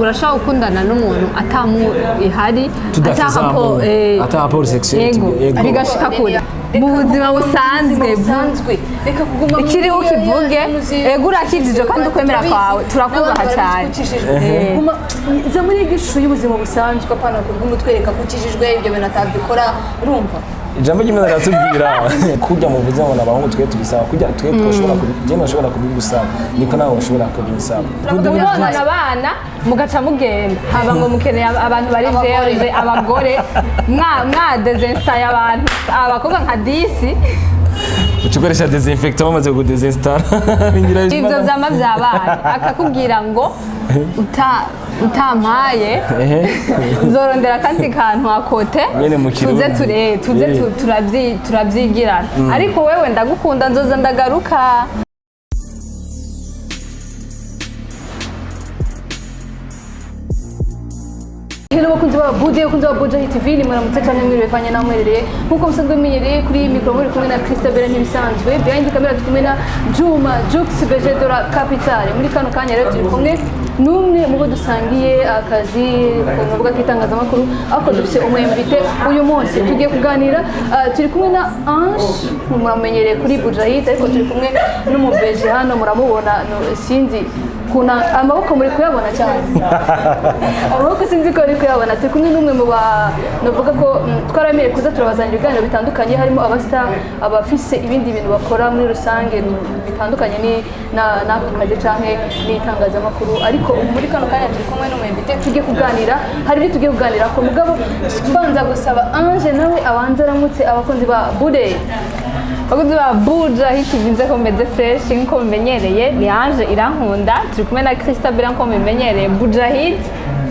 Urashobora gukundana n'umuntu atamu ihari. Tudafise ata amour, ata rapport sexuel. Yego. Yego. Bigashika kure mu buzima busanzwe. Busanzwe, reka kuguma Ikiriho ukivuge. Ego, urakijije kandi ukwemera kwawe turakubaha cyane. Za muri iryo shusho y'ubuzima busanzwe, apana kuguma utwereka ko ukijijwe, ibyo bintu atabyikora, urumva? Ijambo ry'Imana riratubwira kurya muvuze ngo abahungu twe tubisaba kurya, twe twashobora je nashobora kubigusaba, niko nawe washobora kubinsaba. Mubonana abana mugaca mugenda haba ngo mukeneye abantu bari vierge, abagore mwa desinstaye abantu, abakobwa nka disi. Uca ukoresha désinfectant bamaze kudesinstara. Ivyo vyama vyabaye, akakubwira ngo utampaye nzorondera akandi kantu akote. Nyene mu Kirundi. Tuze ture tuze turavyigirana, ariko wewe ndagukunda, nzoza ndagaruka. Hello bakunzi ba Bude, bakunzi ba Buja Hit TV, ni muramutse cyane, mwiriwe vanye naho mwerereye. Nkuko musanzwe mumenyereye, kuri iyi mikoro muri kumwe na Christabel nk'ibisanzwe, behind camera turi kumwe na Juma Jux BG de la Capitale. Muri kano kanya rero turi kumwe n'umwe mu bo dusangiye akazi ku rubuga k'itangazamakuru, ariko dufise umu invité uyu munsi tugiye kuganira. Turi kumwe na Ange, muramenyereye kuri Buja Hit, ariko turi kumwe n'umubeje hano muramubona, sinzi kuna amaboko muri kuyabona cyane, amaboko sinzi ko ari kuyabona. Turi kumwe n'umwe mu ba navuga ko twaramenye kuza turabazanira ibiganiro bitandukanye, harimo abastar, abafise ibindi bintu bakora muri rusange bitandukanye ni n'aka kazi canke n'itangazamakuru. Ariko ubu muri kano kanya turi kumwe n'umu invité tugiye kuganira, hari ibyo tugiye kuganira ko, mugabo mbanza gusaba Ange nawe abanze aramutse abakunzi ba Bude. Bakunzi ba Buja Hit, nze ko meze fresh nkuko mumenyereye. Ni Ange Irankunda, turi kumwe na Christabel nkuko mumenyereye. Buja Hit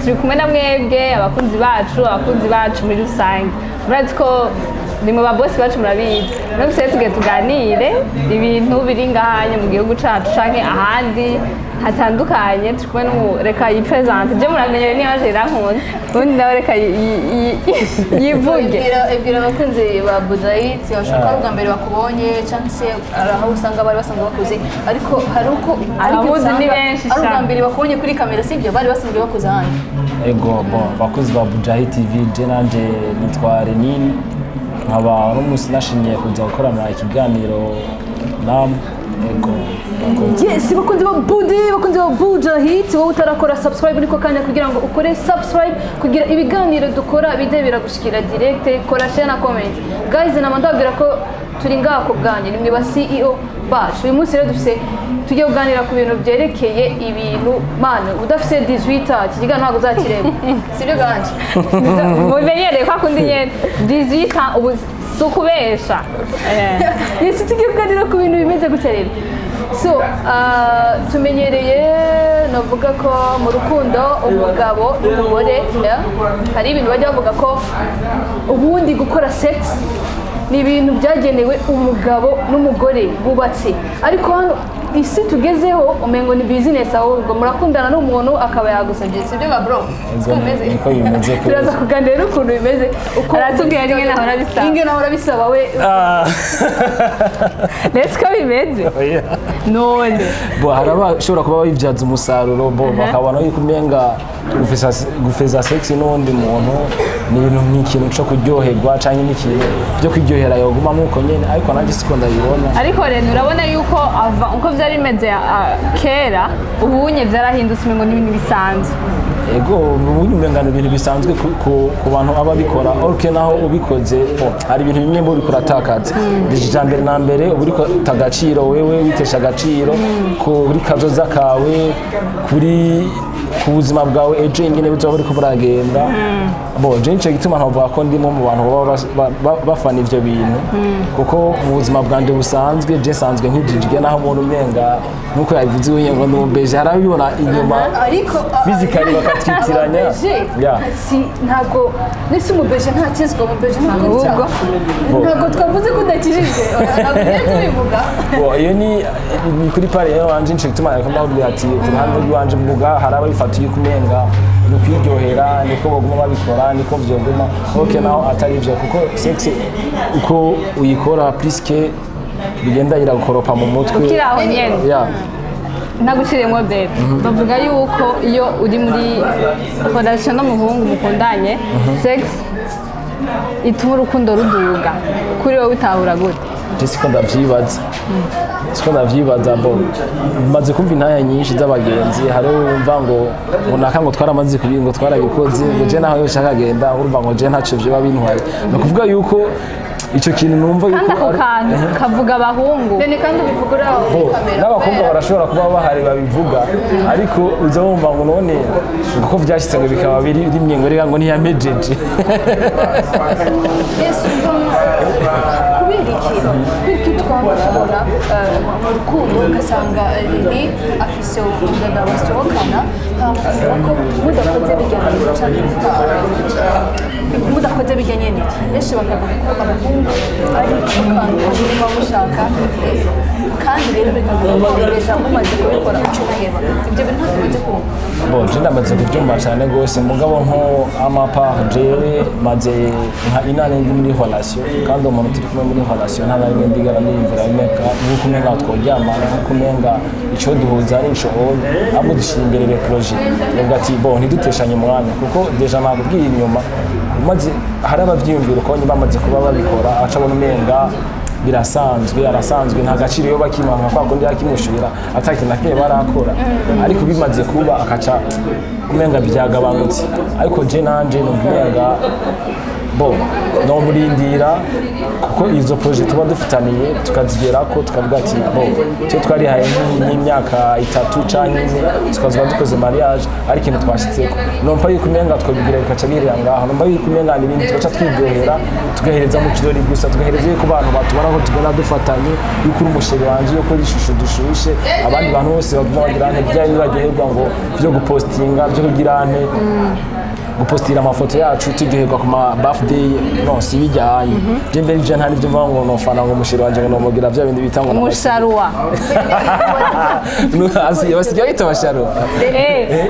turi kumwe na mwebwe abakunzi bacu, abakunzi bacu muri rusange murazi ko ni mu babosi bacu, murabizi. No tusigaye tugiye tuganire ibintu biri ngahanye mu gihugu cacu canke ahandi hatandukanye. Turi kumwe n'umu, reka yipresente, je muramenyere ni Ange Irankunda, ubundi nawe reka yivuge. Ibwira abakunzi ba Bujayit, bashobora kuba ari ubwa mbere bakubonye cyangwa se hari aho usanga bari basanzwe bakuzi, ariko hari uko ariko Abamuzi ni usanga benshi ari ubwa sha. mbere bakubonye kuri kamera, sibyo? Bari basanzwe bakuze ahandi. Ego, bon, bakozi ba Bujahi TV, je nanje nitwa Renine, nkaba uno munsi nashimye kuza gukorana ikiganiro namwe. Ego, murakoze. Yes, bakunzi ba Budi, bakunzi ba Buja Hit, wowe utarakora subscribe niko kanya kugira ngo ukore subscribe, kugira ibiganiro dukora bijye biragushikira direct. Kora share na comment. Guys, nama ndababwira ko turi ngaha ku bwanyu, ni mwe ba CEO bacu. Uyu munsi rero dufise tugiye kuganira ku bintu byerekeye ibintu man udafise 18 ans iki kiganiro ntabwo uzakireba. Sibyo ganje? Mumenyereye kwa kundi nyene 18 ans ubu si ukubesha. Yes, tugiye kuganira ku bintu bimeze gutya rero. So, tumenyereye navuga ko mu rukundo umugabo n'umugore, yeah, hari ibintu bajya bavuga ko ubundi gukora sex ni ibintu byagenewe umugabo n'umugore bubatse, ariko hano isi tugezeho umengo ni business, ahubwo murakundana n'umuntu akaba yagusabye, sibyo ba bro? Ego, niko bimeze. Turaza kuganira n'ukuntu bimeze uko Aratubwira n'ingene ahora abisaba. Ingene ahora abisaba we. Ah. Ndetse ko bimeze Oya. none. Bo hari abashobora kuba babibyaza umusaruro, bo bakabona yuko umenga gufeza sex n'uwundi muntu ni ibintu, ni ikintu cyo kuryoherwa cyangwa ni ikintu byo kwiryohera, yoguma nk'uko nyene, ariko nanjye siko ndabibona. Ariko rero urabona yuko ava uko byari bimeze kera, ubunye byarahindutse, umengo ni ibintu bisanzwe. Ego, ubundi umenga ni ibintu bisanzwe ku bantu aba bikora ok, naho ubikoze bo, hari ibintu bimwe mu uriko uratakaza. Ijambo mbere na mbere uba uriko uta agaciro, wewe witesha agaciro kuri kazoza kawe, kuri ku buzima bwawe ejo ingene buzoba buriko buragenda. Bo je nico gituma ntavuga ko ndimo mu bantu baba bafana ivyo bintu, kuko mu buzima bwanje busanzwe je nsanzwe nkijijwe, naho umuntu umenga nkuko yabivuze we ngo ndumubeje, hari ababibona inyuma Ariko physically bakatwitiranya. Ababeje Yeah. si ntabwo nese umubeje ntakizwa, umubeje ntabwo Ahubwo. ntabwo twavuze ko udakijijwe, ntabwo tugiye tubivuga. Bo, iyo ni kuri pare rero wanje, nico gituma nariko ndakubwira ati ku ruhande rw'iwanje mvuga hari ababifata yuko umenga ni ukwiryohera, niko baguma babikora, niko vyoguma ok, naho atari ivyo, kuko sex uko uyikora puisque bigenda iragukoropa mu mutwe. Ukiri aho nyene. Yeah. Ntaguciriyemo bebe, bavuga yuko iyo uri muri relation n'umuhungu mukundanye, sex ituma urukundo ruduga. Kuri wowe utahura gute? Je siko ndavyibaza. Bo maze kumva intaya nyinshi z'abagenzi. Hariho wumva ngo naka ngo twaramaze kubi, ngo twarabikoze, ngo je naho yoshaka agenda, urumva ngo je ntaco vyoba bintwaye. Ni ukuvuga yuko ico kintu numva Kandi yuko ako kantu kavuga abahungu. None kandi ubivuga uri aho Bo, muri kamera. N'abakobwa barashobora kuba bahari babivuga, ariko uza wumva ngo none ngo ko vyashitse ngo bikaba biri rimwe, ngo reka ngo ntiyamejeje. Yesu, kubera iki twaba tubona mu rukundo ugasanga Riri afise umugabo basohokana, hama ko mudakoze bijya bintu canke mudakoze bijya nyene, benshi bakavuga ko abahungu ari akantu kanyuma mushaka, kandi rero bikavuga ko déjà mumaze kubikora uca ubiheba. Ibyo bintu ntabwo bimaze kumva? Bon, je ndamaze kubyumva cyane rwose, mugabo nko à ma part, jewe maze nka inane ndi muri relation, kandi umuntu turi kumwe muri relation nta na rimwe ndigera niyumvira umenga nk'uko umenga tworyamana, nk'uko umenga ico duhuza ari ico onye. Ahubwo dushyira imbere le projet, bavuga ati bon, ntiduteshanye umwanya, kuko déjà nakubwiye inyuma umaze hari abavyiyumvira uko bamaze kuba babikora, aca abona umenga birasanzwe, arasanzwe, nta gaciro yo bakimuha nka kwa kundi yakimushira atakintu na kimwe barakora. Ariko bimaze kuba akaca umenga byagabanutse. Ariko je nanje numva umenga bo nomurindira, kuko izo projet tuba dufitaniye tukazigerako, tukavuga ati bo twe twarihaye nk'imyaka 3 canke 4, tukazoba dukoze mariage, ari ikintu twashitseko. Numva yuko umenga twobigira bikaca bihera ngaho. Numva yuko umenga n'ibindi tugaca twiryohera, tugahereza mu kirori gusa, tugahereza yuko abantu batubona ko tugenda dufatanye, yuko uri umuchéri wanje, yuko uri ishusho dushushe. Abandi bantu bose baguma bagira nte bya bindi baryoherwa ngo byo gupostinga, byo kugira nte, gupostira amafoto yacu turyoherwa ku ma birthday. No si bijyanye, je mbere ivyo nta nivyo mvuga ngo nofana ngo umuchéri wanje ngo nomugira bya bindi bita ngo Umusharuwa. Basigaye bita abasharuwa.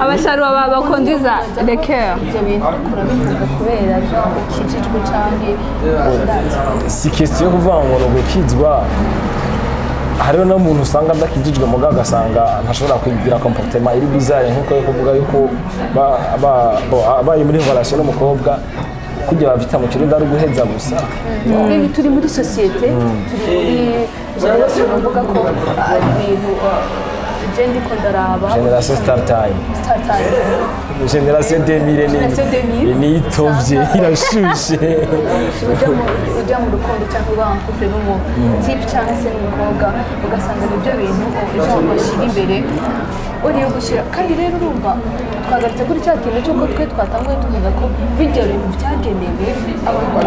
Abasharuwa bakondiza le cœur. Ibyo bintu ariko urabivuga kubera ukijijwe canke ndazi? Si question yo kuvuga ngo ni ugukizwa. Hariho n'umuntu usanga adakijijwe, mugabo agasanga ntashobora kugira comportement iri bizarre, nk'uko yo kuvuga yuko abaye muri relation n'umukobwa kujya bavyita mu Kirundi ari uguheza gusa. Rero turi muri société, turi muri génération bavuga ko ari ibintu je ndiko ndaraba. Génération star time. Star time. Génération 2000. Génération 2000. Ni itovye, irashushe. Ujya mu rukundo cyangwa uba en couple n'umu type cyangwa se n'umukobwa, ugasanga nibyo bintu ejo bashyira imbere uriyo gushyira. Kandi rero urumva twagarutse kuri cya kintu cy'uko twe twatanguye tuvuga ko bijya bintu byagenewe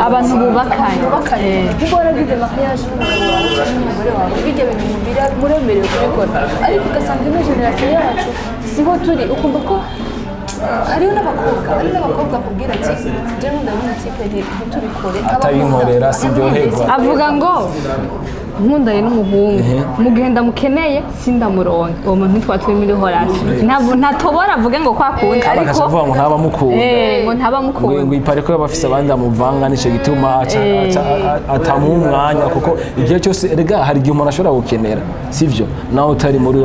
Abantu bubakanye. Bubakanye. Niba waragize mariage n'umugabo wawe cyangwa n'umugore wawe, bijya bintu muremerewe kubikora. Ariko ugasanga ino génération yacu siho turi, ukumva ko hariho n'abakobwa akubwira ati jewe ndabona type ntitubikore. Atabinkorera sinryoherwa. Avuga ngo nkundanye n'umuhungu, mu gihe ndamukeneye sindamuronke, uwo muntu ntitwa turi muri relation, ntabwo ntatobora avuge ngo kwa kundi. Kandi Ariko agaca avuga ngo ntaba amukunda. Ngo ntaba ngo amukunda. Ngo ipare ko yaba afise abandi amuvanga, nico gituma atamuha umwanya, kuko igihe cyose erega hari igihe umuntu ashobora gukenera, sivyo? Nawe utari muri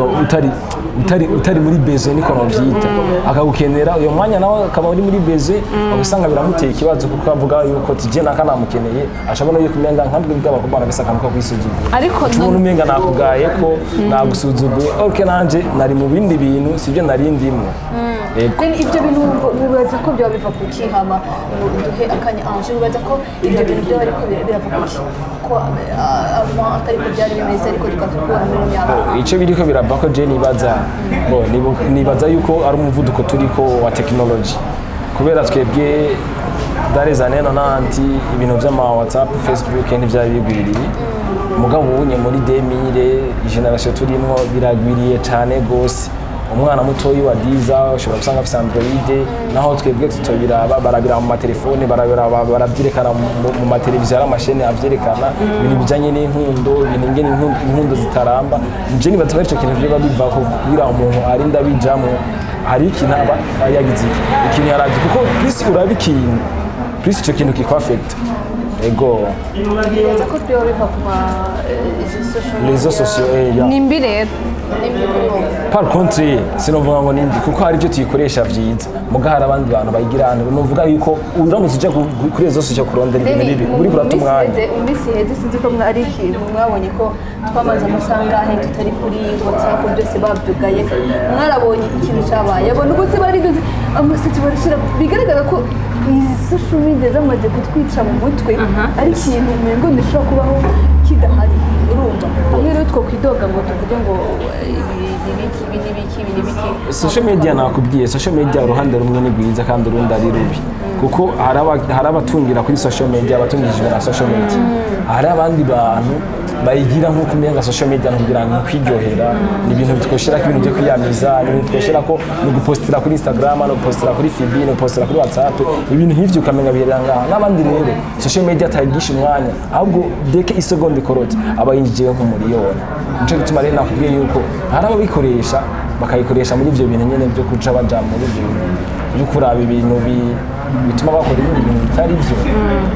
utari muri besoin, niko novyita, akagukenera uyo mwanya, nawe akaba uri muri besoin, ugasanga biramuteye ikibazo, kuko avuga yuko tije naka namukeneye, ashobora yuko umenga nkabwe bw'abakobwa barafise akantu ko kwisuzugura. Ariko Umuntu umenga nakugaye ko nagusuzuguye, ok, nanje nari mu bindi bintu, sibyo nari ndimo. Yego. Then ibyo bintu wibaza ko byaba biva ku ki? Hama duhe akanya Ange, wibaza ko ibyo bintu byaba ariko birava ku ki, ko avant atari ko byari bimeze, ariko tukaba tubibona muri ino myaka? Icyo biriko birava ko, je nibaza bo nibaza yuko ari umuvuduko turiko wa technology, kubera twebwe dans les années 90 ibintu vy'ama WhatsApp, Facebook ntivyari bigwiriye. Mugabo ubunye muri 2000, génération turimwo, biragwiriye cane gose. Umwana mutoyi wa diza ushobora gusanga afise Android, naho twebwe tutobiraba, barabiraba mu matelefone, barabiraba, baravyerekana mu mateleviziyo, hari amashene avyerekana ibintu bijanye n'inkundo, ibintu ingene inkundo zitaramba. Nje nibaza ko arico kintu vyoba bivako, kugira umuntu arinda bijamwo hari ikintu aba yagize iki, ikintu yaravye, kuko plus uraba ikintu, plus ico kintu kikwaffecta. Ego. Nibaza ko byoba biva ku ma social Réseaux sociaux, ya. Ni mbi rero. Ni mbi kuri wowe? Par contre, sinovuga ngo nimbi, kuko hari ibyo tuyikoresha vyiza, muga hari abandi bantu bayigira hano. Nuvuga yuko uramutse uja kuri réseaux sociaux kurondera ibintu bibi, uri kurata umwanya. Mu minsi iheze, sinzi ko ari ikintu mwabonye, ko twamaze amasaha angahe tutari kuri WhatsApp, byose babyugaye. Mwarabonye ikintu cyabaye, abantu bose baridoze, amaseti barashyira. Bigaragara ko izi social media zamaze kutwica mu mutwe, ari ikintu umengo ntishobora kubaho kidahari. Urumva hamwe rero twakwidoga ngo tuvuge ngo ibi ni biki, ibi ni biki, ibi ni biki? Social media, nakubwiye, social media uruhande rumwe ni rwiza kandi urundi ari rubi, kuko hari abatungira kuri social media, abatungishijwe na social media. Hari abandi bantu bayigira nk'uko umenga social media ni kugira ngo kwiryohera, ni ibintu twoshyirako, ibintu byo kwiyamiza, ni ibintu twoshyirako, ni ugupostira kuri Instagram, ni ugupostira kuri FB, ni ugupostira kuri WhatsApp, ibintu nk'ivyo ukamenya biherera ngaha. N'abandi rero social media atayigisha umwanya, ahubwo deke isegonda ikorotse aba yinjiye nk'umuriyoni. Nico gituma rero nakubwiye yuko hari ababikoresha, bakayikoresha muri ivyo bintu nyene byo kuca baja muri ivyo bintu byo kuraba ibintu bituma bakora ibindi bintu bitari byo.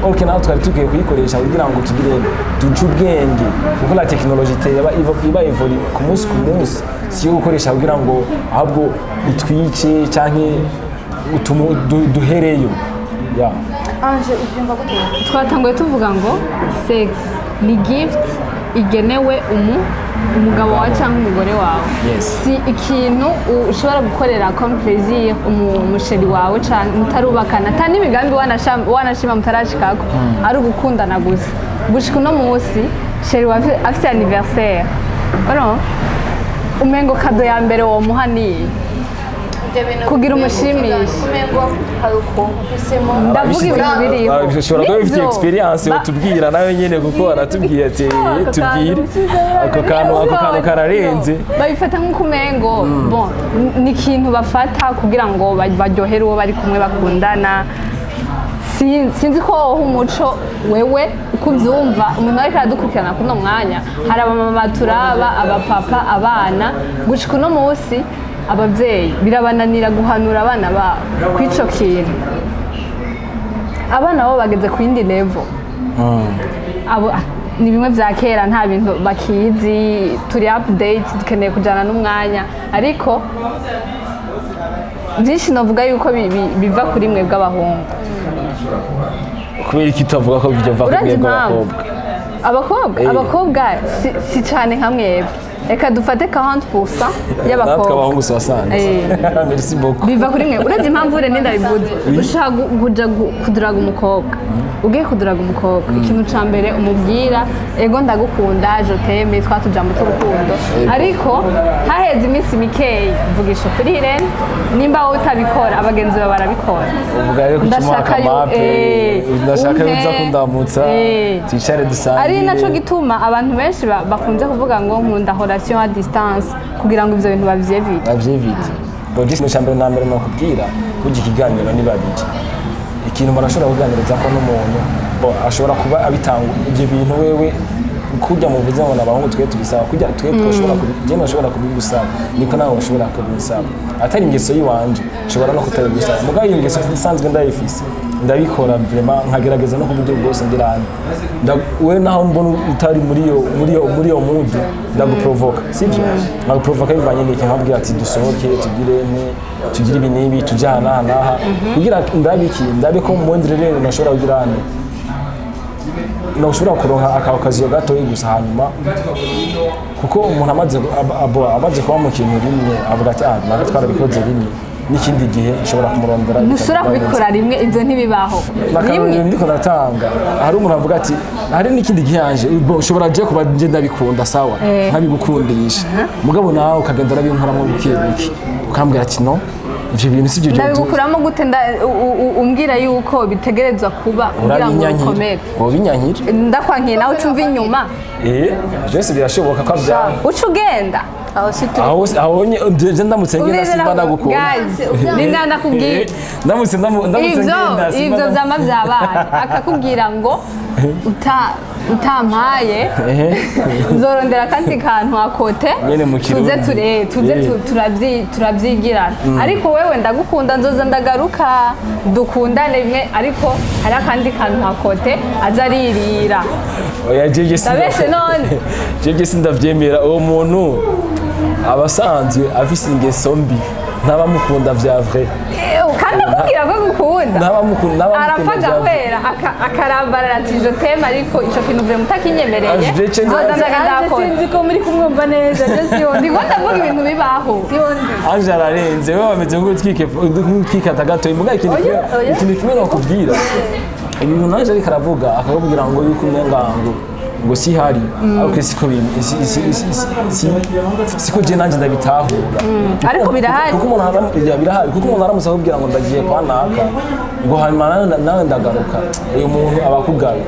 Ok, naho twari dukwiye kuyikoresha kugira ngo tugire duce ubwenge, kuko la technologie iteye iba évolue ku munsi ku munsi. Si iyo gukoresha kugira ngo ahubwo itwice canke duhereyo ya. Ange, ubyumva gute? Twatanguye tuvuga ngo sex ni gift igenewe umugabo wawe cyangwa umugore wawe. Si ikintu ushobora gukorera comme plaisir umuchéri wawe cyangwa mutarubakana, ata n'imigambi wanashima mutarashikako, ari ugukundana gusa. Gushika uno munsi, chéri wawe afite anniversaire, urumva umengo cadeau ya mbere womuha niyi? Ibyo bintu Kugira umushimishe. Umengo hari ukuntu ufisemo. Ndavuga ibintu biriho. Ushobora kuba ufite Nivyo. experience, utubwira nawe nyine, kuko aratubwiye ati tubwire ako kantu kararenze. Babifata nk'uko umengo bon, ni ikintu bafata kugira ngo baryohere uwo bari kumwe bakundana. Sinzi ko woha umuco wewe uko ubyumva, umuntu ariko aradukurikirana kuno mwanya. Hari abamama turaba, abapapa, abana. Gushika uno munsi ababyeyi birabananira guhanura abana babo kw'ico kintu. Abana bo bageze ku yindi level. Abo ni bimwe bya kera, nta bintu bakizi. Turi update, dukeneye kujyana n'umwanya, ariko byinshi navuga yuko biva kuri mwe bw'abahungu. Kubera iki utavuga ko byova kuri Urazi mwebwe impamvu? abakobwa? Abakobwa, abakobwa si cyane nka mwebwe. Reka dufate 40% Natwe y'abakobwa. abahungu soixante. Merci beaucoup. Biva kuri mwe. Urazi impamvu rero ndabivuze? Ushaka kuja kuduraga umukobwa, ugiye kuduraga umukobwa, ikintu ca mbere umubwira: "Ego, ndagukunda, je t'aime", twa tujambo tw'urukundo. Ariko haheze iminsi mikeyi, vugisha ukuri Irene, nimba wowe utabikora, abagenzi bawe barabikora. Uvuga rero kukimuha akamape, ndashaka uza kundamutsa, twicare dusangire. Ari naco gituma abantu benshi bakunze kuvuga ngo nkunda relation à distance, kugira ngo ivyo bintu bavyevite. Bavyevite. Bon, cya mbere na mbere nokubwira, burya ikiganiro ni babiri. Ikintu umuntu ashobora kuganiriza ko n'umuntu, bon, ashobora kuba abitanga ibyo bintu. Wewe kurya muvuze ngo n'abahungu twe tubisaba, kurya twe twashobora kubi, je nashobora kubigusaba, niko nawe ushobora kubisaba. Atari ingeso yiwanje, nshobora no kutabigusaba. Mugabo iyo ngeso isanzwe ndayifise, ndabikora vraiment, nkagerageza no ku buryo bwose ngira hano. We naho mbona utari muri iyo mood, ndaguprovoka, sivyo? Nkaguprovoka bivanye n'iki, nkabwira ati dusohoke, tugire nte, tugire ibi n'ibi, tujye aha n'aha n'aha, kugira ndabe iki, ndabe ko mu rero nashobora kugira hano, ntushobora kuronka aka occasion gatoyi gusa. Hanyuma kuko umuntu amaze amaze kuba mu kintu rimwe, avuga ati: "Ah, natwe twarabikoze rimwe, n'ikindi gihe nshobora kumurondera." Ntushobora Bikagenda neza. kubikora rimwe, ibyo ntibibaho. N'akarorero Rimwe. ndiko natanga, hari umuntu avuga ati hari n'ikindi gihe yanje bo ushobora je kuba nje ndabikunda, sawa, nkabigukundisha, mugabo nawe ukagenda urabinkoramo buke buke, ukambwira ati: "No, ivyo bintu sivyo." Ndabigukuramo gute? Umbwira yuko bitegerezwa kuba kugira ngo Urabinyankira. rukomere. Wobinyanyira. Ndakwankiye, nawe uca umva inyuma. Byose birashoboka ko byanga. Uca ugenda. Aho si turi. Aho nje ndamutse ngenda simba ndagukunda. Guys, ninda ndakubwira. Ndamutse Ivyo ngenda simba ivyo vyama vyabaye, akakubwira ngo uta Utampaye nzorondera akandi kantu à côté. Nyene mu tuze Kirundi. tuze turabyigirana. Ariko wewe ndagukunda, nzoza ndagaruka dukundane rimwe, ariko hari akandi kantu à côté aza aririra. Oya, jeje Ndabeshe none? Jeje sindavyemera. Uwo muntu aba asanzwe afise ingeso mbi, ntabamukunda vya vrai. Kandi akubwira ko agukunda. Ntabamukunda, Arapfa ntabamukunda vya vrai. agahwera, akarambarara ati "Je t'aime", ariko ico kintu vraiment utakinyemereye, Ah, je nzoza ndagenda Anje akora. sinzi ko muri kumwumva neza, je siyo. Ndiko ndavuga ibintu bibaho. Ange ararenze, we wameze nk'utwikata gatoya. Muga ikintu Oya, kimwe, oya. ikintu kimwe nokubwira, ibintu nanje ariko aravuga, akakubwira ngo yuko umenga ngo si hari, ariko siko siko je nanje ndabitahura. Ariko birahari. Kuko umuntu ya, birahari, kuko umuntu aramutse akubwira ngo ndagiye kwa naka, ngo hanyuma nawe ndagaruka, uyu muntu aba akugaye.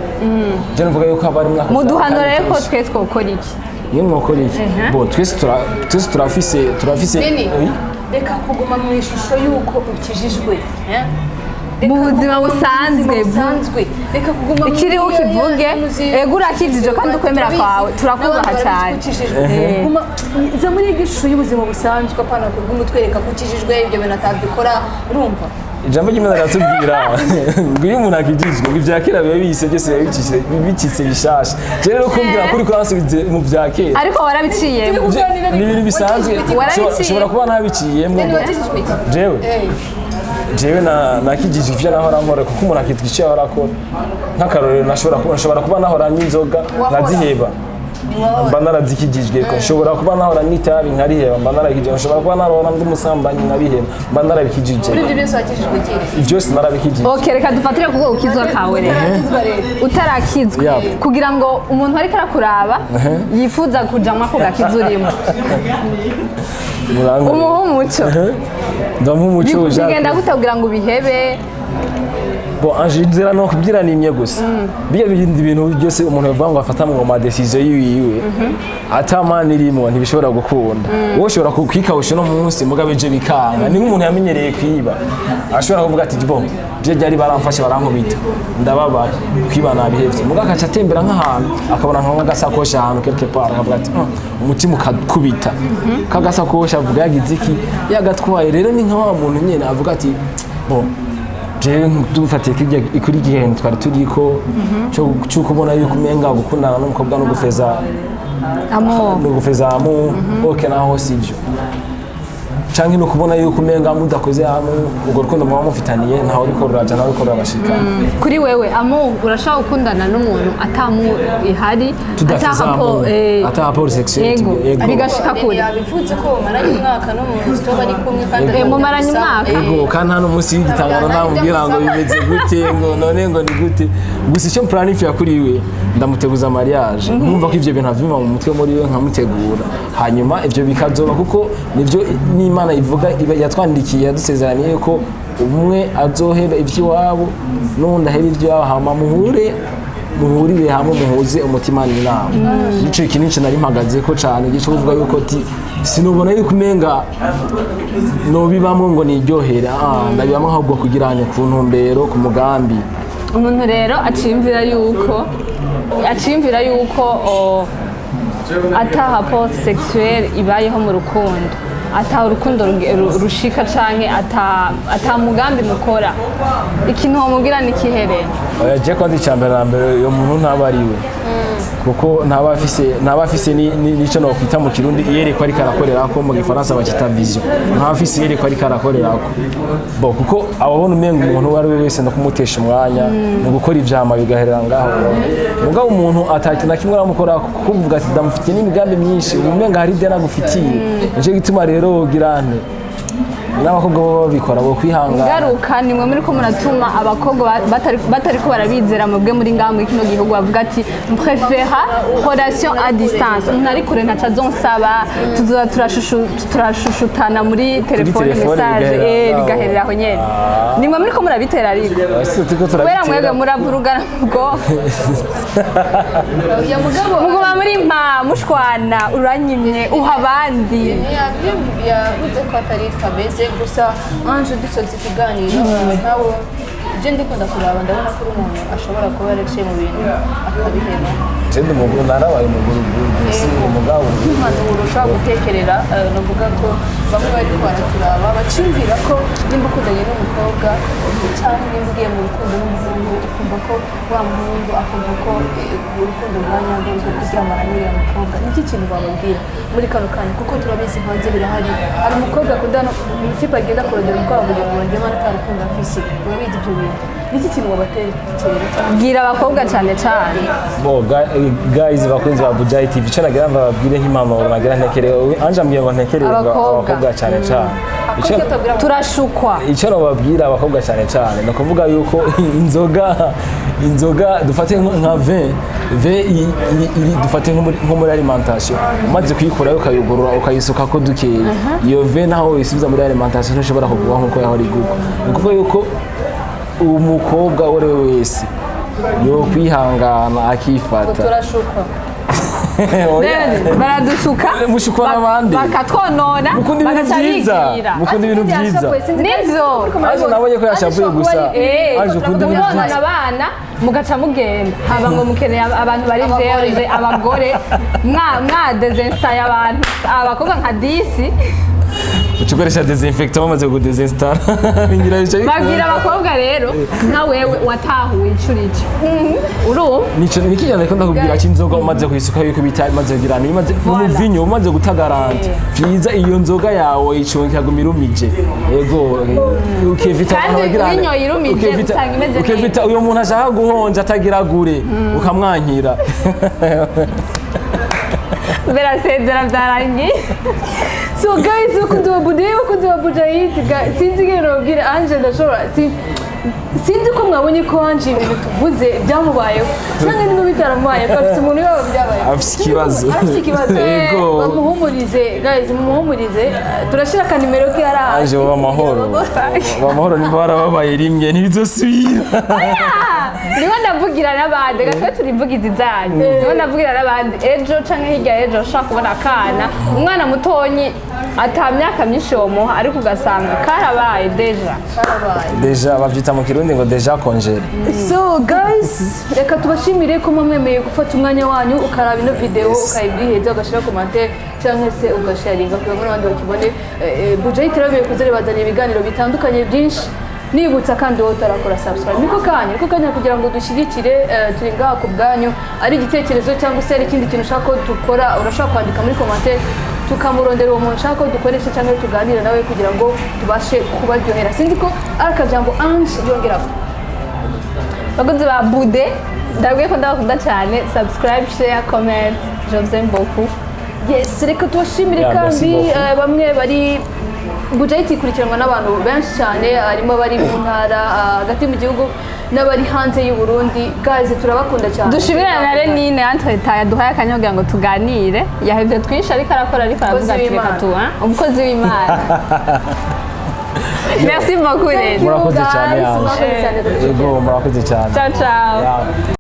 Je nuvuga yuko aba ari mwaka. Muduhanura rero ko twe twokora iki? Iyo mwokora iki? Bo twese turafise Nini? Oui. Reka kuguma mu ishusho y'uko ukijijwe, eh? Reka Mu buzima kuguma mu busanzwe, buzima busanzwe. Reka kuguma mu Ikiriho ukivuge, ego urakijije kandi ukwemera kwawe turakubaha cyane. Za muri iyi shusho y'ubuzima busanzwe, apana kuguma utwereka ko ukijijwe, ibyo bintu atabikora, urumva? Ijambo ry'Imana riratubwira ngo iyo umuntu akijijwe, ngo ibya kera biba bihise, byose biba bicitse bishasha. Je rero kumbwira kuri kuransubize mu bya kera. Ariko warabiciyemo. Ni ibintu bisanzwe. Warabiciye. Ushobora kuba ntabiciyemo. Nini, wakijijwe iki? Jewe jewe nakijijwe ivyo nahora nkora, kuko umuntu akitwa icyo yahora akora. Nk'akarorero, nashobora kuba nahora n'inzoga nkaziheba, mba narazikijijwe. Ko nshobora kuba nahora n'itabi nkariheba, mba narakijijwe. Nshobora kuba nahora ndi umusambanyi nkabiheba, mba narabikijije. Muri ibyo byose wakijijwe iki? Byose narabikijije. Ok, reka dufatire ku bwoko ukizwa kawe rero. Utarakizwa rero. Utarakizwa, kugira ngo umuntu ariko arakuraba yifuza kujamwo ako gakiza urimo, Murango. umuhe umuco. Ndamuha umuco. Bigenda gute kugira ngo ubihebe? Bon, Ange, inzira no kubyira ni imwe gusa. Bijya bindi bintu byose umuntu yavuga ngo afata mu ma décision yiwiwe, atamana irimo, ntibishobora gukunda. Wowe ushobora kwikawusha no munsi, mugabo ejo bikanga. Ni nk'umuntu yamenyereye kwiba, ashobora kuvuga ati "Bon, je ryari baramfashe barankubita, ndababaye, kwiba nabihevye." Mugabo akaca atembera nk'ahantu akabona nk'agasakoshi ahantu quelque part, akavuga ati umutima ukakubita kagasakoshi, avuga yagize iki, yagatwaye. Rero ni nka wa muntu nyene avuga ati "Bon, jewe dufatiye kuri gihe twari turiko cyo kubona yuko umenga gukundana n'umukobwa no gufeza Amo. no gufeza amu, ok, naho sivyo, canke no kubona yuko umenga mudakoze hamwe, urwo rukundo muba mufitaniye ntawe uriko ruraja, ntawe uriko rurabashika. Kuri wewe amo, urashobora gukundana n'umuntu atamu ihari? Tudafeza ata amu, ata rapport sexuel. Yego. Yego. Bigashika kure. Yabivuze ko bamaranye umwaka n'umuntu tuba bari kumwe kandi Mumaranye umwaka. Ego, kandi hano munsi y'igitangano namubwira ngo bimeze gute, ngo none ngo ni gute. Gusa icyo planifiya kuri we, ndamuteguza mariage, nkumva ko ivyo bintu avyumva mu mutwe muri we, nkamutegura, hanyuma ivyo bikazoba, kuko nivyo n'Imana ivuga, iba yatwandikiye, yadusezeraniye ko umwe azoheba ivy'iwabo n'uwundi aheba ivy'iwabo, hama muhure, muhurire hamwe, muhuze umutima n'inama. Nico ikintu nico nari mpagaze ko cane, gico kuvuga yuko ti sinubona yuko umenga nobibamwo ngo niryohere, ndabibamwo ahubwo kugira ngo ku ntumbero, ku mugambi. Umuntu rero aciyumvira yuko ata rapport sexuel ibayeho mu rukundo, ata urukundo rushika, canke ata mugambi mukora, ikintu wamubwira ni kiherere? Oya, je kwanza icya mbere na mbere, uyo muntu ntaba ari we, kuko ntaba afise nico nokwita mu Kirundi iyerekwa ariko arakorerako, mu Gifaransa bakita vision. Ntaba afise iyerekwa ariko arakorerako bo, kuko ababona umenga umuntu uwo ari we wese no kumutesha umwanya, ni gukora ivyama bigaherera ngaho. Mugabo umuntu atakintu na kimwe aramukora, kuko uvuga ati ndamufitiye n'imigambi myinshi, ubu umenga hari ideni agufitiye. Nico gituma rero wogira nte, n'abakobwa bo babikora bo kwihangana. Ngaruka nimwe muri ko muratuma abakobwa batariko barabizera mwebwe muri ngaha muri kino gihugu, bavuga ati "Préféra relation à distance, umuntu ari kure ntaco azonsaba, tuzoza turashushutana muri telefone, telefone, message." bigaherera aho. Bigaherera aho nyene. Nimwe muri ko murabitera, ariko Ese turiko kubera turabitera. mwebwe muravurugana ubwo Ya mugabo. Muguma muri mpa mushwana, uranyimye, uha abandi. Yavuze ko atari twameze gusa. Ange, dusoza ikiganiro nawe. Je ndiko ndakuraba, ndabona ko uri umuntu ashobora kuba yaraciye mu bintu akabiheba. Sindi umuguru, narabaye umuguruguru, si umugabo. Impanuro ushobora gutekerera, navuga ko bamwe bariko baraturaba baciyumvira ko nimba ukundanye n'umukobwa cyangwa nimba ugiye mu rukundo n'umuhungu, ukumva ko wa muhungu akumva ko urukundo rwa nyarwo rwo kuryamana n'uriya mukobwa, niki kintu bababwira muri kano kanya? Kuko turabizi, hanze birahari, hari umukobwa akundana, umutipe agenda kurondera umukobwa kugira ngo baryamane, ata rukundo afise. Urabizi ibyo bintu, niki kintu wabatekerera cyangwa? Bwira abakobwa cyane cyane. Bo guys, bakunzi ba Bujayi TV, icyo nagira mbabwire nk'impanuro nagira ntekere, Anje ambwiye ngo ntekere Abakobwa. Abakobwa cyane cyane. Turashukwa. Icyo nababwira abakobwa cyane cyane ni ukuvuga yuko inzoga dufate nka vin iri dufate nko muri alimentation, umaze kuyikurayo ukayugurura ukayisukako dukeya, iyo vin naho uyisubiza muri alimentation ntushobora kugwa nk'uko yahora igurwa. Ni ukuvuga yuko umukobwa uwo ari we wese yokwihangana akifata. Turashukwa. Oya. Baradushuka. Mushukwa n'abandi. Bakatwonona. Mukunda ibintu bagaca byiza. bigira. Mukunda ibintu byiza. Nivyo. Aje nabonye ko yashavuye gusa. Aje ukunda ibintu Murabona byiza. abana mugaca mugenda haba ngo mukeneye abantu bari vierge, abagore mwa désinstalle abantu, abakobwa nka 10. Uca ukoresha désinfectant, bamaze kudesinstara ngira bica bikunda. Babwira abakobwa rero, nka wewe watahuye ico urico, urumva? Nico nikijyana ko ndakubwira ko inzoga umaze kuyisuka yuko bita imaze kugira ni imaze umuvinyo umaze gutagaranta vyiza, iyo nzoga yawe icunga ikaguma irumije, yego, ukevita Kandi abantu bagira winyoye irumije, usanga imeze neza. Ukevita uyo muntu ashaka guhonja atagira gure, ukamwankira. Berasezera, byarangiye. So guys, bakunzi ba Bude, bakunzi ba Bujahid, sinzi ingene nababwira Ange, ndashobora sinzi ko mwabonye ko Ange ibintu tuvuze byamubayeho cyangwa niba bitaramubaye ko afite umuntu yaba byabayeho. Afise ikibazo. Afite ikibazo. Yego. Bamuhumurize guys, mumuhumurize. Turashira akanimero ke hariya hasi. Aje baba amahoro, baba amahoro, nimba warababaye rimwe ntibizosubira. Niho ndavugira n'abandi, reka tube turivugizi zanyu, niho ndavugira n'abandi ejo canke hirya y'ejo ushobora kubona akana, umwana mutonyi ata myaka myinshi yomuha, ariko ugasanga karabaye déjà. Karabaye. Déjà bavyita mu Kirundi ngo déjà congelé. So guys, reka tubashimire ko mwemeye gufata umwanya wanyu ukaraba ino video, ukayibwiheza, ugashyira commentaire cyangwa se ugasharinga kugira ngo n'abandi bakibone. Bujayi iterambere kuza ribazanira ibiganiro bitandukanye byinshi. Nibutsa kandi wowe utarakora subscribe, niko kanya kugira ngo dushyigikire. Turi ngaha ku bwanyu, ari igitekerezo cyangwa se ari ikindi kintu ushaka ko dukora, urashobora kwandika muri commentaire, tukamurondera uwo muntu ushaka ko dukoresha cyangwa tuganira nawe kugira ngo tubashe kubaryohera. Sinzi ko ari akajambo Ange yongeraho. Bakunzi ba Bude, ndabwiye ko ndabakunda cyane. Subscribe, share, comment, je vous aime beaucoup. Yes, reka tubashimire. Yeah, merci Kandi beaucoup. bamwe bari Bujayiti ikurikiranwa n'abantu benshi cyane, harimo abari mu ntara, hagati mu gihugu n'abari hanze y'u Burundi. Guys, turabakunda cyane. Dushimire na Renine Entreta yaduhaye akanya kugira ngo tuganire. Yahevye twinshi ariko arakora, ariko aravuga ati reka tu hein? Umukozi w'Imana, merci beaucoup Thank Rene. you, Murakoze cyane, guys. Ange. Murakoze cyane. Yego, murakoze cyane. Ciao ciao. Yeah.